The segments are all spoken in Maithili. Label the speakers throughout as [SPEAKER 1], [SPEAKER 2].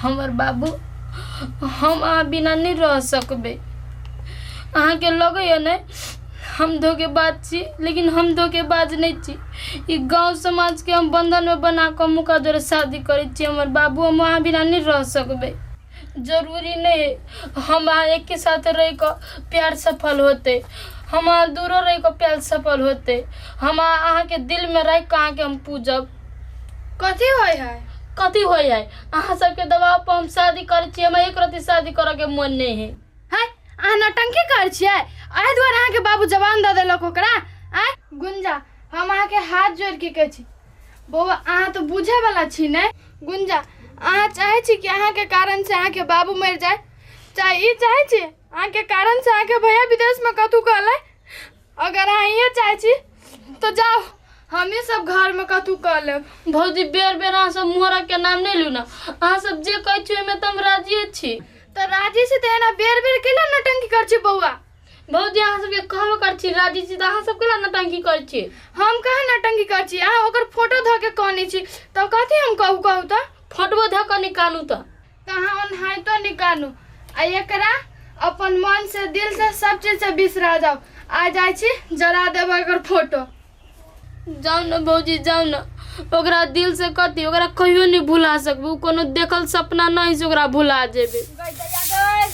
[SPEAKER 1] हमर बाबू, हम अहाँ बिना नहि रह सकबै। अहाँके लगैए नहि हम धोखेबाज छी, लेकिन हम धोखेबाज नहि छी। ई गाँव समाजके हम बन्धनमे बना कऽ हम ओकरा जोरे शादी करै छी। हमर बाबू, हम अहाँ बिना नहि रह सकबै। जरूरी नहि है हम अहाँ एके साथ रहि कऽ प्यार सफल होतै। हम अहाँ दूरो रहि कऽ प्यार सफल होतै। हम अहाँके दिलमे राखि कऽ अहाँके हम पूजब।
[SPEAKER 2] कथी होइ है?
[SPEAKER 1] कथी होइ है? अहाँ सबके दबाव पर हम शादी करै छी। हमरा एक रत्ती शादी करऽके मन नहि है।
[SPEAKER 2] है, अहाँ नौटंकी करै छियै? एहि दुआरे अहाँके बाबू जवान दऽ देलक ओकरा। आँय गुंजा, हम अहाँके हाथ जोड़ि के कहै छी बौआ, अहाँ तऽ बुझैवला छी ने। गुंजा, अहाँ चाहै छी कि अहाँके कारणसँ अहाँके बाबू मरि जाय? चाहे ई चाहै छी अहाँके कारणसँ अहाँके भैया विदेशमे कतहु कहलै? अगर अहाँ इहे चाहै छी तऽ जाउ, हमही सब घरमे कतहु कऽ लेब।
[SPEAKER 1] भौजी, बेर बेर अहाँ सब मोहरक के नाम नहि लू ने। अहाँ सब जे कहै छी ओहिमे तऽ हम राजिए छी।
[SPEAKER 2] तऽ राजी छी तऽ एना बेर बेर केला नौटंकी करै छी बौआ?
[SPEAKER 1] भौजी, अहाँ सबके कहबे करै छी राजी छी, तऽ अहाँ सब केला नौटंकी करै छी?
[SPEAKER 2] हम कहाँ नौटंकी करै छी? अहाँ ओकर फोटो धऽ के कहने छी तऽ कथी हम कहू? कहू तऽ।
[SPEAKER 1] फोटो धऽ कऽ निकालू तऽ।
[SPEAKER 2] तऽ अहाँ ओनाहितो निकालू आ एकरा अपन मन से, दिल से, सब चीज से बिसरा जाउ। आ जाइ छी जरा देब एकर फोटो।
[SPEAKER 1] जाउ ने भौजी, जाउ ने। ओकरा दिल से कथी, ओकरा कहियो नहि भुला सकबै। ओ कोनो देखल सपना नहि छै ओकरा भुला जेबै।
[SPEAKER 3] गै दैया गै,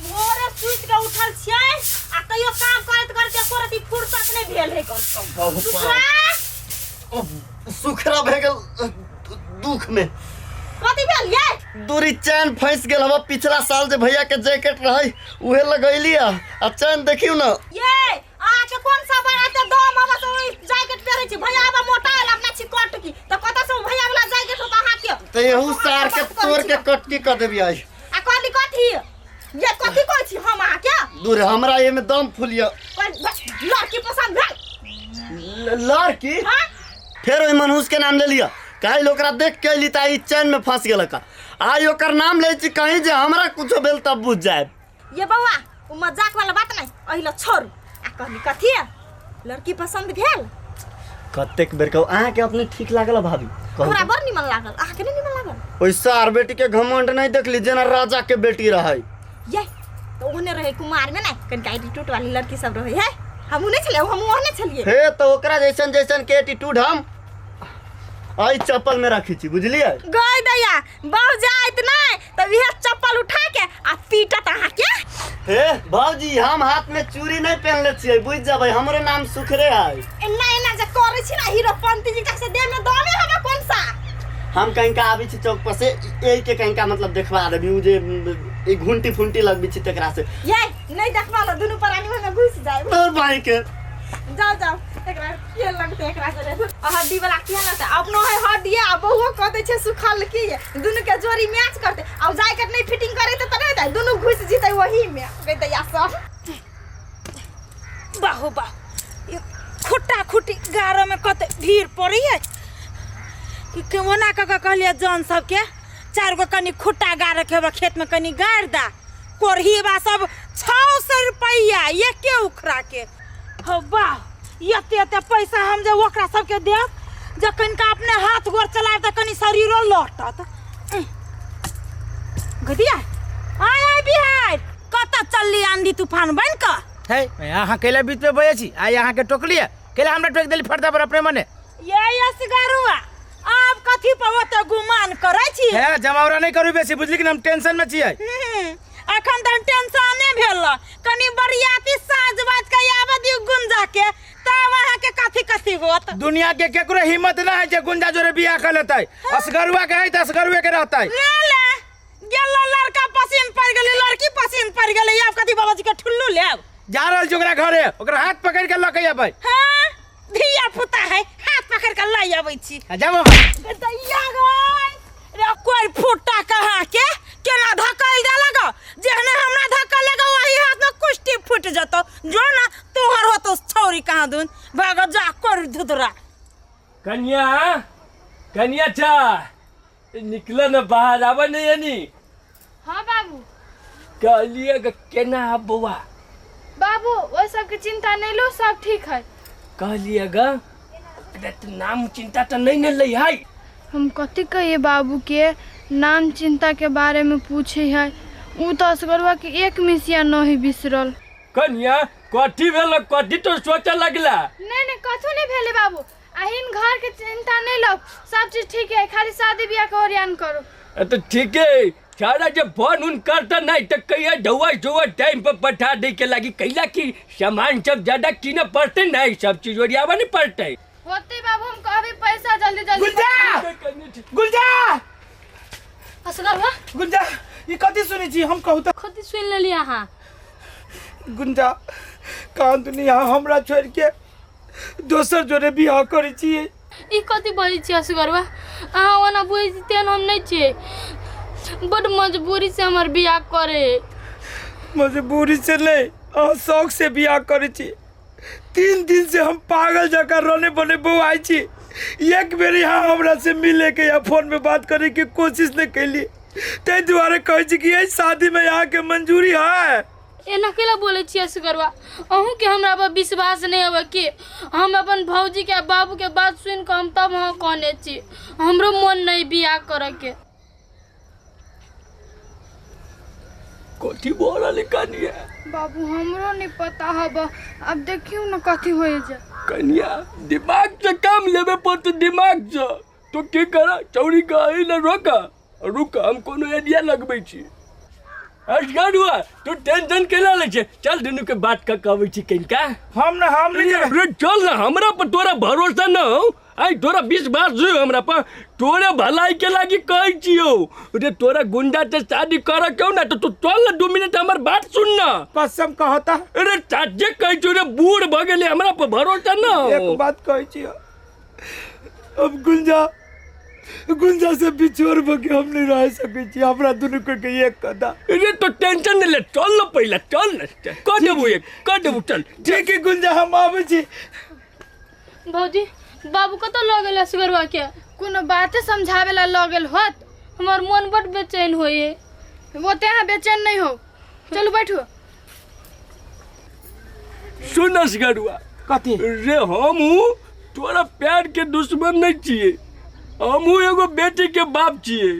[SPEAKER 3] भोरे सुति के उठल छियै आ तैयो काम करैत करैत एको रति फुर्सत नहि भेल है कम।
[SPEAKER 4] सुखरा सुखरा भए गेल दुख में।
[SPEAKER 3] कथी भेल ये?
[SPEAKER 4] दूरी चैन फंस गेल हवा। पिछला साल जे भैया के जैकेट रहे उहे लगैली आ चैन देखियो ना।
[SPEAKER 3] ये अहाँ के कोन सा बड़ा एते दम हवा से ओइ जैकेट पहिरै छी? भैया आब मोटा आयल अपना छी कट की तऽ कतऽ से भैया वाला जैकेट होत अहाँ के?
[SPEAKER 4] तऽ एहू सार के तोड़ के कटकी कर देबी आई।
[SPEAKER 3] आ कहली कथी ये, कथी कहै छी हम अहाँ के?
[SPEAKER 4] दूर हमरा एमे दम फूलिया।
[SPEAKER 3] लड़की पसंद भेल?
[SPEAKER 4] लड़की?
[SPEAKER 3] हाँ?
[SPEAKER 4] फेर ओहि मनहूस के नाम ले लिया। काल्हि ओकरा देख के अयली तऽ ई चैन में फंस गेलक। आइ ओकर नाम लै छी, कहीं जे हमरा कुछो भेल तब बुझ जायब।
[SPEAKER 3] ये बौआ, ओ मजाक वाला बात नहीं, अहिला छोड़ू। आ कहली कथी लड़की पसंद भेल?
[SPEAKER 4] कतेक बेर कहू अहाँके अपने ठीक लागल भाभी? कहू।
[SPEAKER 3] हमरा बड़ निमन लागल। अहाँके नहीं निमन लागल?
[SPEAKER 4] ओहि सार बेटी के घमंड नहीं देखली, जेना राजा के बेटी रहे।
[SPEAKER 3] ये तो ओहने रहे कुमार में ना, कनिका एटीट्यूड वाली लड़की सब रहे है। हमहूँ नहीं छलियै, हमहूँ ओहने छलियै।
[SPEAKER 4] हे तो ओकरा जैसन जैसन के एटीट्यूड हम आई चप्पल में रखी छी, बुझलियै?
[SPEAKER 3] गई दैया बहु जाइत नहीं तब इहे चप्पल उठा के आ पीटत अहाँ के।
[SPEAKER 4] हे भौजी, हम हाथ में चूड़ी नहीं पहनले छियै, बुझ जबै हमरे नाम सुखरे है।
[SPEAKER 3] एना एना जे करै छी ना हीरोपंती जी से देह में दमे हवा कौन सा।
[SPEAKER 4] हम कहीं का आबी छी चौक पर से एही के कहीं का मतलब देखवा देबी, उ जे ई घुंटी फुंटी लगबी छी तकरा से।
[SPEAKER 3] ये नहीं देखवा लो, दुनू प्राणी में घुस जाए।
[SPEAKER 4] तोर भाई के।
[SPEAKER 3] जाओ जाओ, एकरा के लगते एकरा से रे हड्डी वाला के लगते अपनो है हड्डी आ बहुओ कह दै छै सुखल की दुनू के जोड़ी मैच करते। आ जाय के नहीं फिटिंग करे त नहीं होतै, दुनू घुस जीते वही में गई दैया सब।
[SPEAKER 5] बाहो बाह, ये खुट्टा खुट्टी गारो में कते भीड़ पड़ै है कि के ओना कऽ के कहलियै जन सबके चारि गो कनि खुट्टा गाड़े के हेबा खेत में कनि गाड़ि दा। कोरही बा सब 600 रुपैआ एके उखड़ा के। हो बाह, एते एते पैसा हम जे ओकरा सबके देब जे कनिका अपने हाथ गोर चलायब तऽ कनि शरीरो लौटत। गदिया आय आय बिहार कतऽ चलली आंधी तूफान बनि कऽ?
[SPEAKER 6] है अहाँ कैला बीच में बजै छी? आइ अहाँके टोकलियै कैला हमरा टोकि देली फर्दा पर अपने मने?
[SPEAKER 5] ये यसगरुआ आब कथी पर ओते गुमान करै छी?
[SPEAKER 6] हे जमावरा नहीं करू बेसी, बुझली कि हम टेंशन में छियै।
[SPEAKER 5] अखन तऽ टेंशने भेल, कनि बरियाती साँझ बाज के आबऽ दियौ गुंजा के, तब अहाँके कथी कथी होत।
[SPEAKER 6] दुनिया के केकरो हिम्मत ना है जे गुंजा जोरे बियाह कर लेतै। असगरुआ के है तऽ असगरुए के रहतै।
[SPEAKER 5] ले ले गेल लड़का पसीन पड़ गेलै, लड़की पसीन पड़ गेलै, आब कथी बाबाजी के ठुल्लू लेब?
[SPEAKER 6] जा रहल छी ओकरा घरे, ओकरा हाथ पकड़ के लऽ के अबै।
[SPEAKER 5] हाँ धिया पुता है, हाथ पकड़ के लै अबै छी।
[SPEAKER 6] आ जा बाबा।
[SPEAKER 5] दैया गै रे कोई फुट्टा कहाँ के केना धकल देलक, जेहने हमरा धकल लगा वही हाथ में कुश्ती फूट जतो। जो ना तोहर होतो छौरी कहाँ दून भाग जा कर धुधरा।
[SPEAKER 7] कन्या कन्या चा निकल न बाहर आब न यानी।
[SPEAKER 2] हाँ बाबू।
[SPEAKER 7] कहलिए ग केना है बौआ?
[SPEAKER 2] बाबू ओइ सबके चिंता नहीं लो, सब ठीक है।
[SPEAKER 7] कहलिए ग ओकरा तऽ नाम चिंता तऽ नहीं ने लै है।
[SPEAKER 2] हम कथी कहिए बाबू के नाम चिंता के बारे में पूछे है, ऊ तो असगरवा के एक मिसिया नहीं बिसरल।
[SPEAKER 7] कनिया कथी भेल, कथी तो सोचे लगला?
[SPEAKER 2] नहीं नहीं कथू नहीं भेले बाबू, अहिन घर के चिंता नहीं लो, सब चीज ठीक है, खाली शादी ब्याह के ओरियान करो।
[SPEAKER 7] तो ठीक है, सारा जब फोन उन करता नहीं तो कहिया ढुआ ढुआ टाइम पर पठा दे के लागी, कैला की सामान सब ज्यादा कीने पड़ते नहीं, सब चीज ओरियावा नहीं पड़ते।
[SPEAKER 2] होते बाबू, हम कहबे पैसा जल्दी जल्दी।
[SPEAKER 6] गुंजा गुंजा
[SPEAKER 1] असगरवा
[SPEAKER 6] गुंजा ई कथी सुनै छी हम कहू त?
[SPEAKER 1] कथी सुन लेली अहाँ?
[SPEAKER 6] गुंजा कान दुनिया हमरा छोड़ के दोसर जोरे बियाह करै छियै।
[SPEAKER 1] ई कथी बजै छी असगरवा? अहाँ ओना बुझै छी तेहन हम नहीं छियै, बड मजबूरी से हमर बियाह करे।
[SPEAKER 6] मजबूरी से नहीं, अहाँ शौक से बियाह करै छी। 3 दिन से हम पागल जकाँ रने बने बौआइ छी, एक बेर यहाँ हमरा से मिले के या फोन में बात करे के कोशिश नहीं कैली, ताहि दुआरे कहै छी कि एहि शादी में यहाँ के मंजूरी है।
[SPEAKER 1] एना केला बोलै छियै असगरवा? अहूँके हमरा पर विश्वास नहीं होबे कि हम अपन भौजी के बाबू के बात सुनि कऽ हम तब अहाँ कहने छी, हमरो मन नहीं बियाह करे के।
[SPEAKER 7] कथी बोल रहल कनिया?
[SPEAKER 2] बाबू हमरो नहीं पता हब, अब देखियो न कथी होय जा।
[SPEAKER 7] कनिया दिमाग से काम लेबे पड़ते, दिमाग से तो की करा चौरी का एहि ला रोका रुक, हम कोनो आइडिया लगबै छी। असगरवा तू टेंशन केला लै छै, चल दुनू के बात क कहबै छी कनिका।
[SPEAKER 6] हम ना, हम नहीं जेबै।
[SPEAKER 7] अरे चल ना, हमरा पर तोरा भरोसा न हो, आई तोरा विश्वास हो हमरा पर, तोरे भलाई के लागी कहै छियौ। रे तोरा गुंडा से शादी करे के हो ना तो तू चल ना, 2 मिनट हमर बात सुन ना।
[SPEAKER 6] कसम कहता।
[SPEAKER 7] अरे साचे कहै छियौ रे, बूढ़ भ गेलै, हमरा पर भरोसा न हो।
[SPEAKER 6] एक बात कहै छियौ, अब गुंजा गुंजा से बिछोड़ भ के हम नहीं रह सकै छी, हमरा दुनू के एक कदा।
[SPEAKER 7] अरे तो टेंशन नहीं ले, चल ना पहले, चल ना, कर देबू एक, कर देबू, चल।
[SPEAKER 6] ठीक है गुंजा, हम आबै छी।
[SPEAKER 1] भौजी बाबू कतऽ लऽ गेल असगरवा के?
[SPEAKER 2] कोनो बाते समझावे ला लऽ गेल होत।
[SPEAKER 1] हमर मन बड बेचैन होइए।
[SPEAKER 2] ओते अहाँ बेचैन नहीं हो, चलू बैठू।
[SPEAKER 7] सुन असगरवा।
[SPEAKER 6] कथी?
[SPEAKER 7] रे हमहूँ तोरा प्यार के दुश्मन नहीं छियै, हमहूँ एगो बेटी के बाप छियै,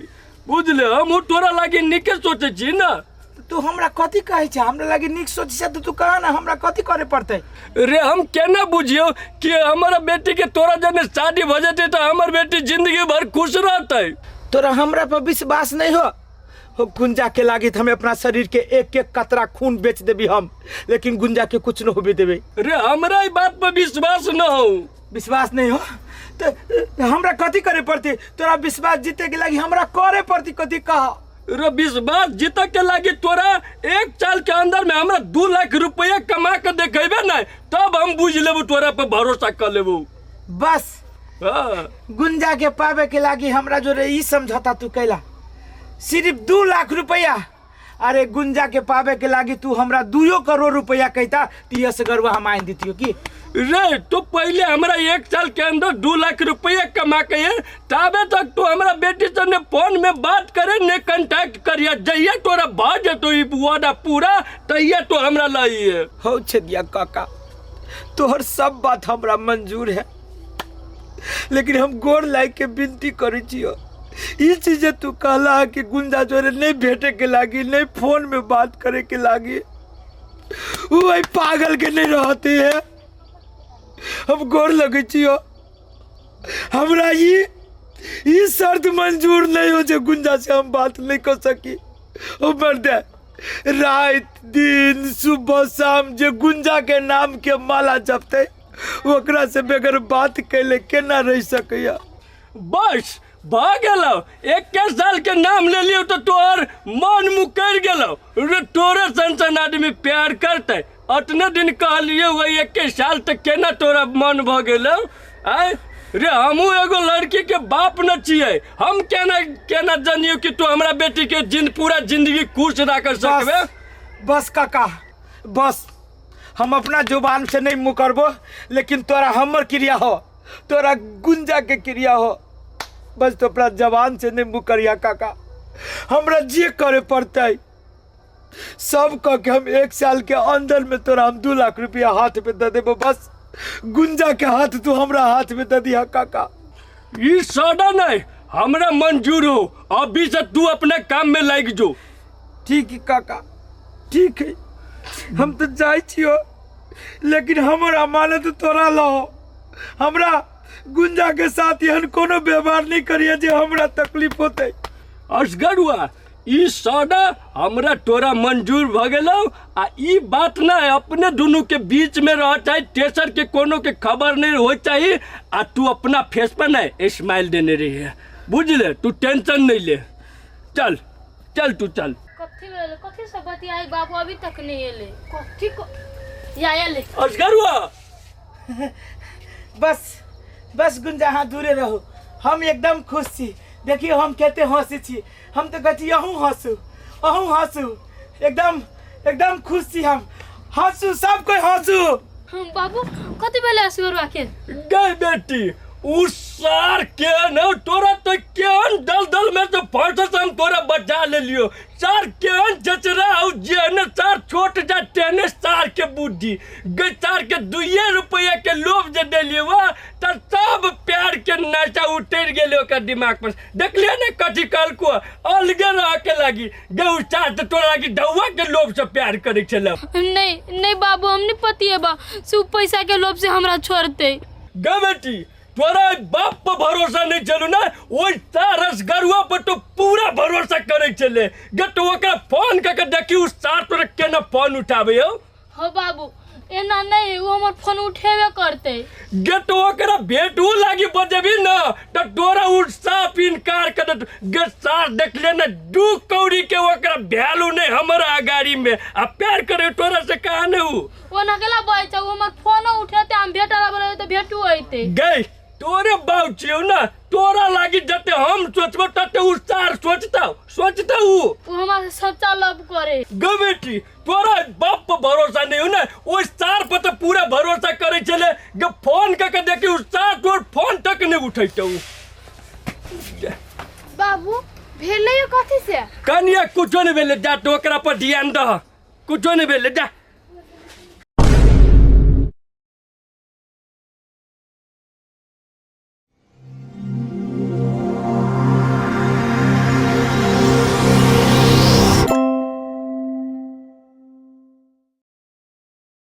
[SPEAKER 7] बुझले? हमहूँ तोरा लागी नीके सोचै छी ना।
[SPEAKER 6] तू हमरा कथी कहै छै? हमरा लागी नीक सोचै छै तऽ तू कह ना हमरा कथी करे पड़तै?
[SPEAKER 7] रे हम केना बुझियौ कि हमर बेटी के तोरा जने शादी भऽ जेतै तऽ हमर बेटी जिंदगी भर खुश रहतै?
[SPEAKER 6] तोरा हमरा पर विश्वास नहीं हो? हो गुंजा के लागी हम अपना शरीर के एक एक कतरा खून बेच देबी हम, लेकिन गुंजा के कुछ न होबे देबे।
[SPEAKER 7] रे हमरा ई बात पर विश्वास न हो।
[SPEAKER 6] विश्वास नहीं हो तो हमरा कथी करे पड़ती? तोरा विश्वास जीते के लागी हमरा करे पड़ती कथी कह?
[SPEAKER 7] रे विश्वास जीते के लागी तोरा 1 साल के अंदर में हमरा 2 लाख रुपया कमा के देखेबे ना, तब हम बुझ लेबू, तोरा पर भरोसा कर लेबू।
[SPEAKER 6] बस
[SPEAKER 7] हाँ।
[SPEAKER 6] गुंजा के पावे के लागी हमरा जोरे ई समझौता तू कैला, सिर्फ 2 लाख रुपया। अरे गुंजा के पावे के लागी तू हमरा 2 करोड़ रुपया कहता तो असगरवा हम आइन दितियो की?
[SPEAKER 7] रे तो पहले हमरा 1 साल के अंदर 2 लाख रुपया कमा के ये, तबे तक तू हमरा बेटी से ने फोन में बात करे ने कांटेक्ट करिया, जइया तोरा भ जेतो ई वादा पूरा तहिया तो हमरा लाइए।
[SPEAKER 6] हो छेदिया काका, तोहर सब बात हमरा मंजूर है, लेकिन हम गोर लाग के विनती करै छियो, ई चीज तू कहला कि गुंजा जोरे नहीं भेटे के लागी, नहीं फोन में बात करे के लागी, वो पागल के नहीं रहते है। हम गोर लगे छियो, हमरा ई शर्त मंजूर नहीं हो जे गुंजा से हम बात नहीं कर सकी। ओ मर्दे रात दिन सुबह शाम जे गुंजा के नाम के माला जपते ओकरा से बगैर बात कैले केना रह सकैया?
[SPEAKER 7] बस भ गेलौ, 1 साल के नाम ले लियौ तो तोहर मन मुकर गेलौ। रे तोरे सन सन आदमी प्यार करते, अतने दिन कहलिए वही 1 साल तक केना तोरा मन भ गेलौ? आय रे हमहूँ एगो लड़की के बाप न छियै, हम केना केना जानियो कि तू हमरा बेटी के पूरा जिंदगी खुश राख सकबे?
[SPEAKER 6] बस काका बस, हम अपना जुबान से नहीं मुकरबो, लेकिन तोरा हमर क्रिया हो, तोरा गुंजा के क्रिया हो, बस तो अपना जबान से नहीं मुकरिया काका। हमरा जे करे पड़तै सब कह के हम 1 साल के अंदर में तोरा हम 2 लाख रुपया हाथ में दे देबो, बस गुंजा के हाथ तू हमरा हाथ में दे दिया काका।
[SPEAKER 7] ई सडन है, हमरा मंजूर हो, अभी से तू अपने काम में लाग जो।
[SPEAKER 6] ठीक है काका, ठीक है, हम तो जाइ छियो, लेकिन हमर अमानत तोरा लहो। हमरा गुंजा के साथ एहन कोनो व्यवहार नहीं करिए जे हमरा तकलीफ होते।
[SPEAKER 7] असगरुआ ई सौदा हमरा तोरा मंजूर भ गेलौ आ ई बात ना अपने दुनू के बीच में रह चाही, तेसर के कोनो के खबर नहीं हो चाही। आ तू अपना फेस पर नहीं स्माइल देने रही है, बुझले? तू टेंशन नहीं ले, चल चल तू चल।
[SPEAKER 1] कथी भेल? कथी से बतियाई बाबू अभी तक नहीं एले?
[SPEAKER 2] कथी को
[SPEAKER 1] या एले
[SPEAKER 7] असगरुआ।
[SPEAKER 8] बस बस गुंजा, हाँ दूरे रहो, हम एकदम खुश छी। देखियो हम कते हंसी छी, हम तो कहै छी अहूँ हंसू अहूँ हंसू, एकदम एकदम खुश छी हम। हंसू सब कोई हंसू।
[SPEAKER 1] हम बाबू कथी भेले असगरुआ के?
[SPEAKER 7] गई बेटी उ सार के न तोरा तो केहन दलदल में से फंसस, हम तोरा बचा ले लियो। सार केहन चचरा हौ जेहने सार छोट जा तेहने सार के बुद्धि गई। सार के 2 रुपया के लोभ जे देलियो वा त सब प्यार के नशा उतर गेलै ओकर दिमाग पर। देखलिए ने कथी कहलको, अलगे रह के लागी गई। उ सार त तोरा लागी डौआ के लोभ से प्यार करै छलै।
[SPEAKER 1] नहीं नहीं बाबू, हम नहीं पतिएबा से उ पैसा के लोभ से हमरा छोड़ते।
[SPEAKER 7] गे बेटी तोरा बाप पर भरोसा नहीं चलू ना, ओहि सारस गरुआ पर तो पूरा भरोसा करे चले। गे तो ओकरा फोन कर के देखी उ सार तोरा केना फोन उठाबे हो।
[SPEAKER 1] हो बाबू एना नहीं, वो हमर फोन उठेबे करते।
[SPEAKER 7] गे तो ओकरा भेटू लागी बजेबी ना त तोरा उ साफ इनकार कर देत। गे सार देखले ना 2 कौड़ी के ओकरा वैल्यू नहीं हमरा अगाड़ी में, आ प्यार करे तोरा से कहा नहीं उ।
[SPEAKER 1] वो नगला बय छै, वो हमर फोन उठेते, हम भेटला बोले त भेटू अइते।
[SPEAKER 7] गई तोरे बाप छियौ ना, तोरा लागी जते हम सोचबो तते उ सार सोचता सोचता उ
[SPEAKER 1] हमारे सच्चा लव करे।
[SPEAKER 7] गो बेटी तोरा बाप पर भरोसा नहीं हो ना, ओ सार पर तो पूरा भरोसा करे छले। गे फोन क के देखी उ सार तोर फोन तक नहीं उठैतौ।
[SPEAKER 2] बाबू भेलै कथी से?
[SPEAKER 7] कनिया कुछो नहीं भेलै, जा तो ओकरा पर ध्यान दह, कुछो नहीं भेलै जा।